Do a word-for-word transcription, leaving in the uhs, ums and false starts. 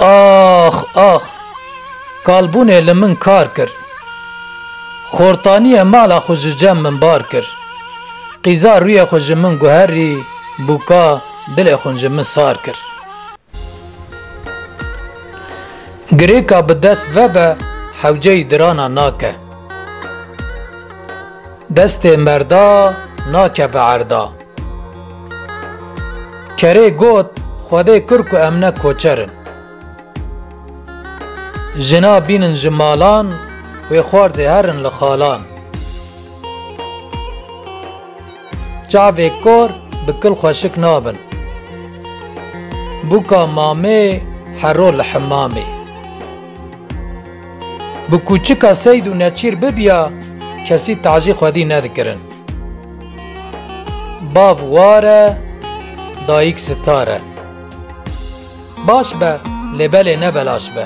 Ax, ax, kalbûnê li min kar kir. Xortaniyê mala xwe ji cem min bar kir. Qîza rûyê xwe ji min guherî, bûka dilê xwe ji min sar kir. Girêka bi dest vebe hewceyî dirana nake. Destê merda nakeve erda. Kerê got, Xwedê kir ku em ne koçer in. Jina bînin ji malan, wê xwarzê herin li xalan. Çavê kor bi kil xweşik nabin. Bûka mamê hero li hemamê. Bi kûçika seyd û neçîr bibiya, kesî tacî xwedî nedikirin. Bav war e, dayik sitar e. Baş be, lê belê ne belaş be.